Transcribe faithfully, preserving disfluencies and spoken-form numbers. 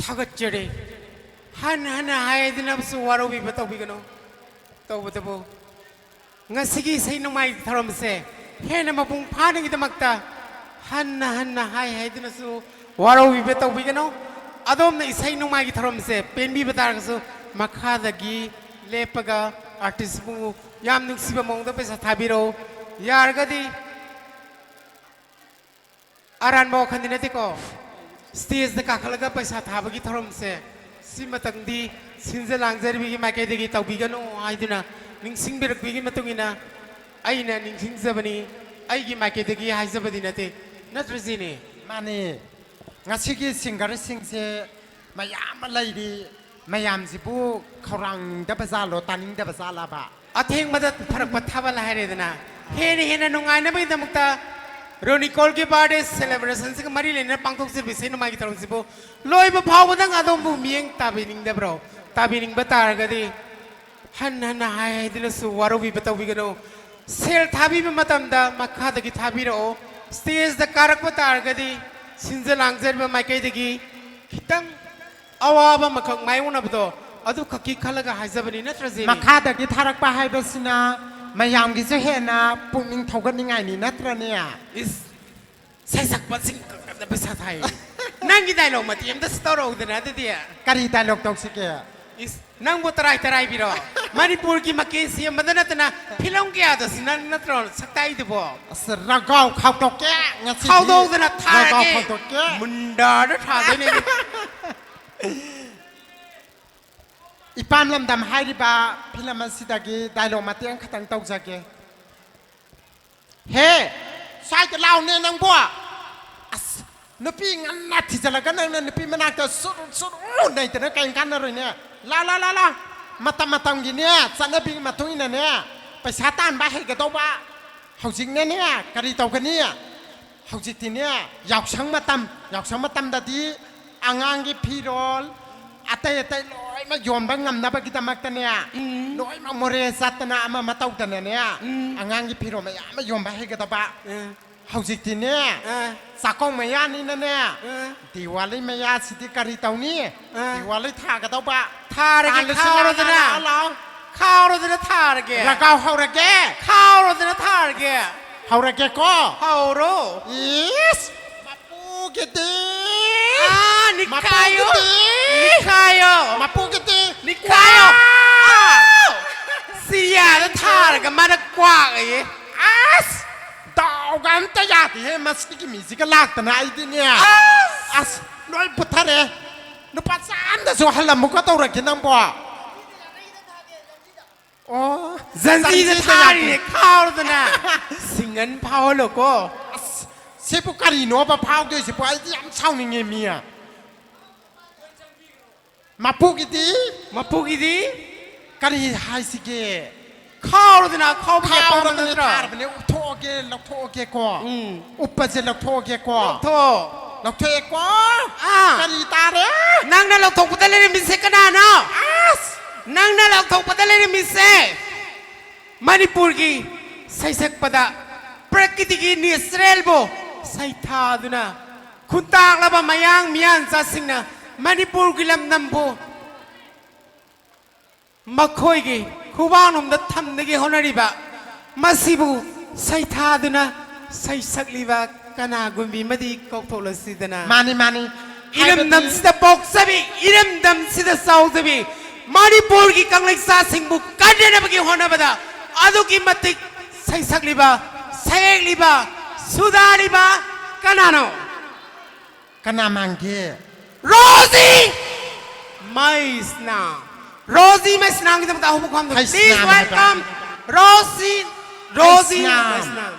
ꯊꯥꯒꯠꯆꯔꯤ꯫ ꯍꯟꯅ ꯍꯟꯅ ꯍꯥꯏꯗꯨꯅꯁꯨ ꯋꯥꯔꯧꯕꯤꯕ ꯇꯧꯕꯤꯒꯅꯨ꯫ ꯇꯧꯕꯇꯕꯨ ꯉꯁꯤꯒꯤ ꯏꯁꯩ ꯅꯣꯡꯃꯥꯏ ꯊꯧꯔꯝꯁꯦ ꯍꯦꯟꯅ ꯃꯄꯨꯡ ꯐꯥꯅꯉꯩꯗꯃꯛꯇ ꯍꯟꯅ ꯍꯟꯅ ꯍꯥꯏ ꯍꯥꯏꯗꯨꯅꯁꯨ ꯋꯥꯔꯧꯕꯤꯕ ꯇꯧꯕꯤꯒꯅꯨ꯫ ꯑꯗꯣꯝꯅ ꯏꯁꯩ ꯅꯣꯡꯃꯥꯏꯒꯤ ꯊꯧꯔꯝꯁꯦ ꯄꯦꯟꯕꯤꯕ ꯇꯥꯔꯒꯁꯨ ꯃꯈꯥꯗꯒꯤ ꯂꯦꯞꯄꯒ ꯑꯥꯔꯇꯤꯁꯄꯨ ꯌꯥꯝ ꯅꯨꯡꯁꯤꯕ ꯃꯑꯣꯡꯗ ꯄꯩꯁꯥ ꯊꯥꯕꯤꯔꯛꯎ꯫ ꯌꯥꯔꯒꯗꯤ ꯑꯔꯥꯟꯕ ꯋꯥꯈꯜꯗꯤ ꯅꯠꯇꯦꯀꯣ꯫ ꯁ꯭ꯇꯦꯖꯇ ꯀꯥꯈꯠꯂꯒ ꯄꯩꯁꯥ ꯊꯥꯕꯒꯤ ꯊꯧꯔꯝꯁꯦ ꯁꯤꯃꯇꯪꯗꯤ ꯁꯤꯟꯖ ꯂꯥꯡꯖꯔꯤꯕꯒꯤ ꯃꯥꯏꯀꯩꯗꯒꯤ ꯇꯧꯕꯤꯒꯅꯨ ꯍꯥꯏꯗꯨꯅ ꯅꯤꯡꯁꯤꯡꯕꯤꯔꯛꯄꯒꯤ ꯃꯇꯨꯡ ꯏꯟꯅ ꯑꯩꯅ ꯅꯤꯡꯁꯤꯡꯖꯕꯅꯤ, ꯑꯩꯒꯤ ꯃꯥꯏꯀꯩꯗꯒꯤ ꯍꯥꯏꯖꯕꯗꯤ ꯅꯠꯇꯦ꯫ ꯅꯠꯇ꯭ꯔ ꯖꯦꯅꯤ? ꯃꯥꯅꯦ꯫ ꯉꯁꯤꯒꯤ ꯁꯤꯡꯒꯔꯁꯤꯡꯁꯦ ꯃꯌꯥꯝ ꯑꯃ ꯂꯩꯔꯤ꯫ ꯃꯌꯥꯝꯁꯤꯕꯨ ꯈꯧꯔꯥꯡꯗꯕ ꯖꯥꯠꯂꯣ, ꯇꯥꯅꯤꯡꯗꯕ ꯖꯥꯠꯂꯕ? ꯑꯊꯦꯡꯕꯗ ꯐꯔꯛꯄ ꯊꯥꯕꯜ ꯍꯥꯏꯔꯦꯗꯅ꯫ ꯍꯦꯟꯅ ꯍꯦꯟꯅ ꯅꯨꯡꯉꯥꯏꯅꯕꯒꯤꯗꯃꯛꯇ ꯔꯣꯅꯤꯀꯣꯜꯒꯤ ꯕꯥꯔꯗꯦ ꯁꯦꯂꯦꯕ꯭ꯔꯦꯁꯟꯁꯤꯒ ꯃꯔꯤ ꯂꯩꯅꯅ ꯄꯥꯡꯊꯣꯛꯆꯔꯤꯕ ꯏꯁꯩ ꯅꯣꯡꯃꯥꯏꯒꯤ ꯊꯧꯔꯝꯁꯤꯕꯨ ꯂꯣꯏꯕ ꯐꯥꯎꯕꯗꯪ ꯑꯗꯣꯝꯕꯨ ꯃꯤꯠꯌꯦꯡ ꯇꯥꯕꯤꯅꯤꯡꯗꯕ꯭ꯔꯣ? ꯇꯥꯕꯤꯅꯤꯡꯕ ꯇꯥꯔꯒꯗꯤ ꯍꯟꯅ ꯍꯟꯅ ꯍꯥꯏ ꯍꯥꯏꯗꯨꯅꯁꯨ ꯋꯥꯔꯧꯕꯤꯕ ꯇꯧꯕꯤꯒꯅꯨ꯫ ꯁꯦꯜ ꯊꯥꯕꯤꯕ ꯃꯇꯝꯗ ꯃꯈꯥꯗꯒꯤ ꯊꯥꯕꯤꯔꯛꯑꯣ꯫ ꯁ꯭ꯇꯦꯖꯇ ꯀꯥꯔꯛꯄ ꯇꯥꯔꯒꯗꯤ ꯁꯤꯟꯖ ꯂꯥꯡꯖꯔꯤꯕ ꯃꯥꯏꯀꯩꯗꯒꯤ ꯈꯤꯇꯪ ꯑꯋꯥꯕ ꯑꯃꯈꯛ ꯃꯥꯌꯣꯛꯅꯕꯗꯣ ꯑꯗꯨꯈꯛꯀꯤ ꯈꯜꯂꯒ ꯍꯥꯏꯖꯕꯅꯤ, ꯅꯠꯇ꯭ꯔ ꯖꯦꯅꯤ? ꯃꯈꯥꯗꯒꯤ ꯊꯥꯔꯛꯄ ꯍꯥꯏꯕꯁꯤꯅ ꯃꯌꯥꯝꯒꯤꯁꯨ ꯍꯦꯟꯅ ꯄꯨꯛꯅꯤꯡ ꯊꯧꯒꯠꯅꯤꯡꯉꯥꯏꯅꯤ, ꯅꯠꯇ꯭ꯔꯅꯦ? ꯏꯁ, ꯁꯩꯁꯛꯄꯁꯤꯡ ꯈꯛꯇꯗ ꯄꯩꯁꯥ ꯊꯥꯏ꯫ ꯅꯪꯒꯤ ꯗꯥꯏꯂꯣꯛ ꯃꯇꯦꯛ ꯑꯝꯇꯁꯨ ꯇꯧꯔꯛꯎꯗꯅ ꯑꯗꯨꯗꯤ꯫ ꯀꯔꯤ ꯗꯥꯏꯂꯣꯛ ꯇꯧꯁꯤꯒꯦ? ꯏꯁ, ꯅꯪꯕꯨ ꯇꯔꯥꯏ ꯇꯔꯥꯏꯕꯤꯔꯣ? ꯃꯅꯤꯄꯨꯔꯒꯤ ꯃꯀꯦ ꯁꯤ ꯑꯃꯗ ꯅꯠꯇꯅ ꯐꯤꯂꯝ ꯀꯌꯥꯗꯁꯨ ꯅꯪ ꯅꯠꯇ꯭ꯔꯣ ꯁꯛꯇꯥꯛꯏꯗꯨꯕꯣ? ꯑꯁ, ꯔꯒꯥꯎ ꯈꯥꯎꯗꯣꯛꯀꯦ ꯉꯁꯤꯗꯤ꯫ ꯈꯥꯎꯗꯣꯛꯇꯅ ꯊꯥꯔꯒꯦ꯫ ꯔꯒꯥꯎ ꯈꯥꯎꯗꯣꯛꯀꯦ꯫ ꯃꯨꯟꯗꯥꯗ ꯊꯥꯗꯣꯏꯅꯦ꯫ ꯏꯄꯥꯝ ꯂꯝꯗꯝ ꯍꯥꯏꯔꯤꯕ ꯐꯤꯂꯝ ꯑꯁꯤꯗꯒꯤ ꯗꯥꯏꯂꯣꯛ ꯃꯇꯦꯛ ꯑꯃꯈꯛꯇꯪ ꯇꯧꯖꯒꯦ꯫ ꯍꯦ, ꯁ꯭ꯋꯥꯏꯗ ꯂꯥꯎꯅꯦ ꯅꯪꯕꯣ꯫ ꯑꯁ, ꯅꯨꯄꯤ ꯉꯟꯅ ꯊꯤꯖꯤꯜꯂꯒ ꯅꯪꯅ ꯅꯨꯄꯤ ꯃꯅꯥꯛꯇ ꯁꯨꯔꯨ ꯁꯨꯔꯨ ꯅꯩꯗꯅ ꯀꯔꯤꯝ ꯀꯥꯟꯅꯔꯣꯏꯅꯦ꯫ ꯂꯥ, ꯂꯥ, ꯂꯥ, ꯂꯥ꯫ ꯃꯇꯝ ꯃꯇꯝꯒꯤꯅꯦ, ꯆꯠꯅꯕꯤꯒꯤ ꯃꯇꯨꯡ ꯏꯟꯅꯅꯦ, ꯄꯩꯁꯥ ꯇꯥꯟꯕ ꯍꯩꯒꯗꯧꯕ꯫ ꯍꯧꯖꯤꯛꯅꯅꯦ, ꯀꯔꯤ ꯇꯧꯒꯅꯤ? ꯍꯧꯖꯤꯛꯇꯤꯅꯦ, ꯌꯥꯎꯁꯪ ꯃꯇꯝ, ꯌꯥꯎꯁꯪ ꯃꯇꯝꯗꯗꯤ ꯑꯉꯥꯡꯒꯤ ꯐꯤꯔꯣꯜ, ꯑꯇꯩ ꯑꯇꯩ ꯂꯣꯏꯅꯃꯛ ꯌꯣꯟꯕ ꯉꯝꯅꯕꯒꯤꯗꯃꯛꯇꯅꯦ, ꯎꯝ꯫ ꯂꯣꯏꯅꯃꯛ ꯃꯣꯔꯦ ꯆꯠꯇꯅ ꯑꯃ ꯑꯃ ꯇꯧꯗꯅꯅꯦ, ꯎꯝ꯫ ꯑꯉꯥꯡꯒꯤ ꯐꯤꯔꯣꯜ ꯃꯌꯥꯝ ꯑꯃ ꯌꯣꯟꯕ ꯍꯩꯒꯗꯕ꯫ ꯎꯝ꯫ ꯍꯧꯖꯤꯛꯇꯤꯅꯦ, ꯑ, ꯆꯥꯛꯀꯧ ꯃꯌꯥꯅꯤꯅꯅꯦ, ꯑ, ꯗꯤꯋꯥꯂꯤ ꯃꯌꯥꯁꯤꯗꯤ ꯀꯔꯤ ꯇꯧꯅꯤ? ꯑ꯫ ꯗꯤꯋꯥꯂꯤ ꯊꯥꯒꯗꯧꯕ꯫ ꯊꯥꯔꯒꯦ, ꯇꯥꯜꯂꯁꯤ ꯈꯥꯎꯔꯣꯗꯅ꯫ ꯂꯥꯛꯑꯣ, ꯂꯥꯛꯑꯣ꯫ ꯈꯥꯎꯔꯣꯗꯅ ꯊꯥꯔꯒꯦ꯫ ꯔꯒꯥꯎ ꯍꯧꯔꯒꯦ꯫ ꯈꯥꯎꯔꯣꯗꯅ ꯊꯥꯔꯒꯦ꯫ ꯍꯧꯔꯒꯦꯀꯣ꯫ ꯍꯧꯔꯣ꯫ ꯏꯁ! ꯃꯄꯨꯒꯤꯗꯤ! ꯑꯥ, ꯅꯤꯛꯈꯥꯏꯌꯣ꯫ ꯃꯄꯨꯒꯤꯗꯤ! ꯅꯤꯛꯈꯥꯏꯌꯣ꯫ ꯃꯄꯨꯒꯤꯗꯤ! ꯅꯤꯛꯈꯥꯏꯌꯣ꯫ ꯋꯥ! ꯁꯤ ꯌꯥꯗ ꯊꯥꯔꯒ ꯃꯥꯅ ꯀ꯭ꯋꯥꯛꯑꯌꯦ꯫ ꯑꯁ! ꯗꯥꯎꯒ ꯑꯝꯇ ꯌꯥꯗꯦꯍꯦ, ꯃꯁꯤꯒꯤ ꯃꯤꯁꯤꯒ ꯂꯥꯛꯇꯅ ꯑꯩꯗꯤꯅꯦ꯫ ꯑꯁ! ꯂꯣꯏ ꯄꯨꯊꯔꯦ꯫ ꯂꯨꯄꯥ ꯆꯥꯝꯗꯁꯨ ꯍꯜꯂꯝꯃꯨꯀ ꯇꯧꯔꯛꯀꯦ ꯅꯪꯕꯣ꯫ ꯑꯣ, ꯖꯟꯖꯤꯗ ꯖꯟꯖꯤꯗ ꯊꯥꯔꯤꯅꯦ, ꯌꯥꯗꯦ꯫ ꯈꯥꯎꯔꯗꯅ꯫ ꯁꯤꯡꯒꯟ ꯐꯥꯎꯍꯜꯂꯣꯀꯣ꯫ ꯑꯁ, ꯁꯤꯕꯨ ꯀꯔꯤꯅꯣꯕ ꯐꯥꯎꯗꯣꯏꯁꯤꯕꯨ? ꯑꯩꯗꯤ ꯌꯥꯝ ꯁꯥꯎꯅꯤꯡꯉꯦ ꯃꯤ꯫ ꯃꯄꯨꯒꯤꯗꯤ? ꯃꯄꯨꯒꯤꯗꯤ? ꯀꯔꯤ ꯍꯥꯏꯁꯤꯒꯦ? ꯈꯥꯎꯔꯗꯅ, ꯈꯥꯎꯕꯒꯤ ꯑꯄꯥꯝꯕ ꯈꯥꯎꯔꯕꯅꯦ, ꯅꯠꯇ꯭ꯔꯣ? ꯊꯥꯔꯕꯅꯦ, ꯎꯞꯊꯣꯛꯑꯒꯦ, ꯂꯧꯊꯣꯛꯑꯒꯦꯀꯣ꯫ ꯎꯝ꯫ ꯎꯞꯄꯁꯦ ꯂꯧꯊꯣꯛꯑꯒꯦꯀꯣ꯫ ꯂꯧꯊꯣꯛꯑꯣ꯫ ꯂꯧꯊꯣꯛꯑꯦꯀꯣ꯫ ꯑꯥ꯫ ꯀꯔꯤ ꯇꯥꯔꯦ? ꯅꯪꯅ ꯂꯧꯊꯣꯛꯄꯗ ꯂꯩꯔꯝꯃꯤꯁꯦ ꯀꯅꯥꯅꯣ? ꯑꯁ! ꯅꯪꯅ ꯂꯧꯊꯣꯛꯄꯗ ꯂꯩꯔꯝꯃꯤꯁꯦ ꯃꯅꯤꯄꯨꯔꯒꯤ ꯁꯩꯁꯛꯄꯗ ꯄ꯭ꯔꯀꯤꯇꯤꯒꯤ ꯅꯦꯆꯔꯦꯜꯕꯨ ꯁꯩꯊꯥꯗꯨꯅ ꯈꯨꯟꯇꯥꯛꯂꯕ ꯃꯌꯥꯡ ꯃꯤꯌꯥꯟꯆꯥꯁꯤꯡꯅ ꯃꯅꯤꯄꯨꯔꯒꯤ ꯂꯝꯗꯝꯕꯨ ꯃꯈꯣꯏꯒꯤ ꯈꯨꯕꯥꯛꯅꯨꯡꯗ ꯊꯝꯅꯒꯦ ꯍꯣꯠꯅꯔꯤꯕ ꯃꯁꯤꯕꯨ ꯁꯩꯊꯥꯗꯨꯅ ꯁꯩꯁꯛꯂꯤꯕ ꯀꯅꯥꯒꯨꯝꯕꯤ ꯑꯃꯗꯤ ꯀꯧꯊꯣꯛꯂꯁꯤꯗꯅ꯫ ꯃꯥꯅꯤ, ꯃꯥꯅꯤ꯫ ꯏꯔꯝꯗꯝꯁꯤꯗ ꯄꯣꯛꯆꯕꯤ, ꯏꯔꯝꯗꯝꯁꯤꯗ ꯆꯥꯎꯖꯕꯤ, ꯃꯅꯤꯄꯨꯔꯒꯤ ꯀꯪꯂꯩꯆꯥꯁꯤꯡꯕꯨ ꯀꯟꯅꯅꯕꯒꯤ ꯍꯣꯠꯅꯕꯗ ꯑꯗꯨꯛꯀꯤ ꯃꯇꯤꯛ ꯁꯩꯁꯛꯂꯤꯕ, ꯁꯩꯌꯦꯛꯂꯤꯕ, ꯁꯨꯗꯥꯔꯤꯕ ꯀꯅꯥꯅꯣ? ꯀꯅꯥ ꯃꯥꯟꯒꯦ? ꯔꯣꯖꯤ ꯃꯩꯁꯅꯥꯝ꯫ ꯔꯣꯖꯤ ꯃꯩꯁꯅꯥꯝꯒꯤꯗꯃꯛꯇ ꯑꯍꯧꯕ ꯈꯨꯍꯪꯗꯣ꯫ Please ꯃꯩꯁꯅꯥꯝ ꯍꯥꯏꯕ꯫ Welcome ꯔꯣꯖꯤ, ꯔꯣꯖꯤ ꯃꯩꯁꯅꯥꯝ꯫ ꯃꯩꯁꯅꯥꯝ꯫